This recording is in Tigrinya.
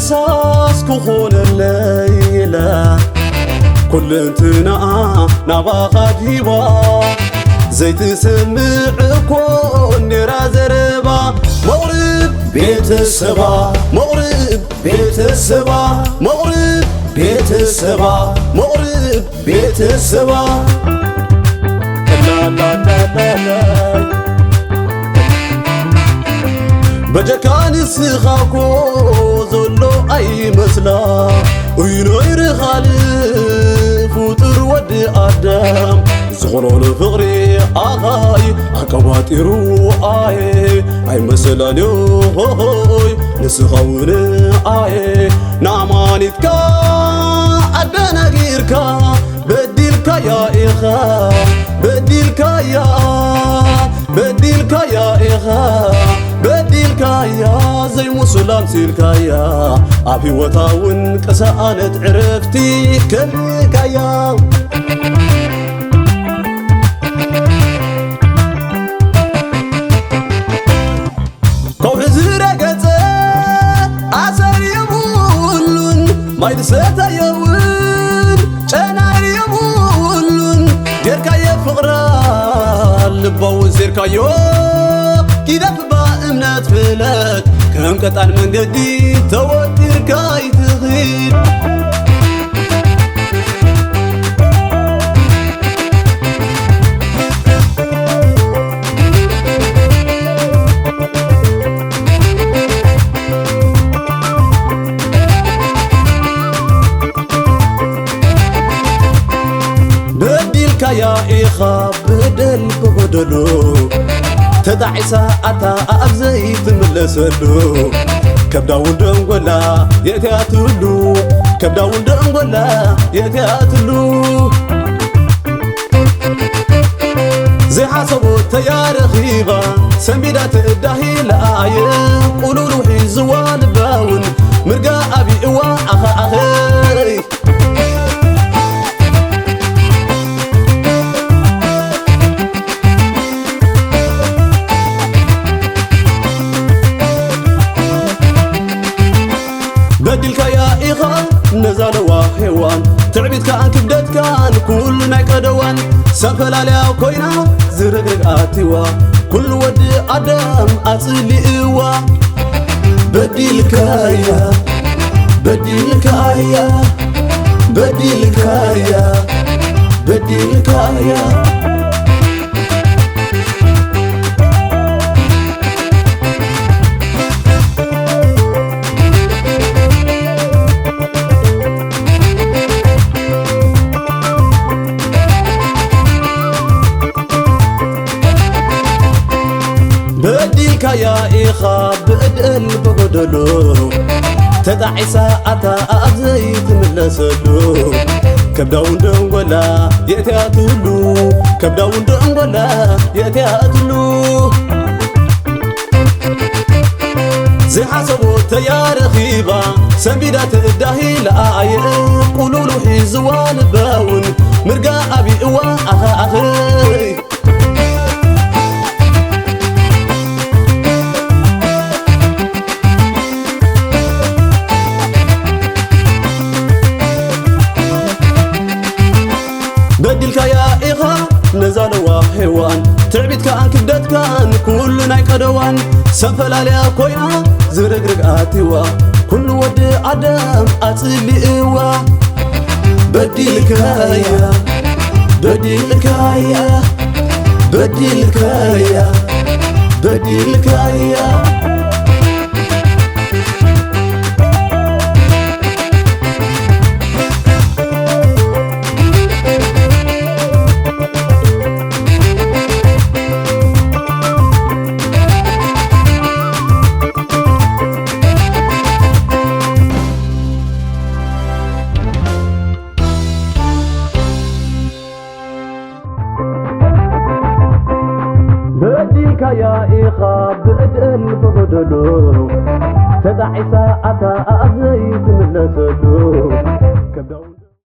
ሳስ ክኾነለይ ኢላ ኩልንትናኣ ናባኻ ዲባ ዘይትሰምዕ እኮ ኔራ ዘረባ። መቕርብ ቤተሰባ፣ መቕርብ ቤተሰባ፣ መቕርብ ቤተሰባ፣ መቕርብ ቤተሰባ። በጀካ ንስኻ እኮ ዘሎ ኣይመስላ። እይኖ ይርኻል ፍጡር ወዲ ኣዳም ዝኽሮ ንፍቕሪ ኣኻይ ኣቀባጢሩ ኣየ ኣይመስላን ሆሆይ ንስኻ እውን ኣየ ንኣማኒትካ ኣደናጊርካ በዲልካያ ኢኻ በዲልካያ በዲልካያ ኢኻ በዲልካያ ዘይሙሱል ኣምሲልካያ ኣብ ህይወታ እውን ቅሳነት ዕረፍቲ ከልካያ። ከውሒ ዝረገጸ ኣሰር የብሉን፣ ማይ ዝሰተ የብሉን፣ ጨናር የብሉን። ጌርካዮ ፍቕራ ልባዊ ዜርካዮ፣ ኪደፍባ እምነት ፍለት፣ ከም ቀጣን መንገዲ ተወጢርካ ኣይትኺድ። በዲልካያ ኢኻ በደል ብበደሉ፣ ተጣዒሳ ኣታ ኣብ ዘይትምለሰሉ፣ ከብዳ እውን ደንጎላ የእትያትሉ፣ ከብዳ እውን ደንጎላ የእትያትሉ። ዘይሓሰቦ ተያረኺባ ሰንቢዳ ትዳሂ ለኣየ ቁሉሉ ሒዝዋ ልባ እውን ምርጋ ኣቢእዋ ኣኸ ኣኸይ። በዲልካያ ኢኻ ነዛ ለዋህ ሄዋን፣ ትዕቢትካን ክብደትካን ኩሉ ናይ ቀደዋን፣ ሰንፈላልያ ኮይና ዝርግርግ ኣትዋ፣ ኩሉ ወዲ ኣዳም ኣጽሊእዋ። በዲልካያ፣ በዲልካያ፣ በዲልካያ፣ በዲልካያ። በዲልካያ ኢኻ ብእድእል ብጎደሎ፣ ተጣዒሳ ኣታ ኣብ ዘይትምለሰሉ፣ ከብዳውን ደንጎላ የእትያትሉ፣ ከብዳውን ደንጎላ የእትያትሉ። ዘይሓሰቦ ተያረኺባ ሰንቢዳ ትዳሂ ለኣየ ቁሉሉ ሒዝዋ ልባውን ምርጋ ኣቢእዋ ኣኸ ኣኸይ። በዲልካያ ኢኻ ነዛ ለዋህ ሄዋን፣ ትዕቢትካን ክብደትካን ኩሉ ናይ ቀደዋን፣ ሰንፈላልያ ኮይና ዝርግርግ ኣትዋ፣ ኩሉ ወዲ ኣዳም ኣጽሊእዋ። በዲልካያ፣ በዲልካያ፣ በዲልካያ፣ በዲልካያ። በዲልካያ ኢኻ ብእድእል ብጎደሎ፣ ተጣዒሳ ኣታ ኣብ ዘይትምለሰሉ። ከብዳውን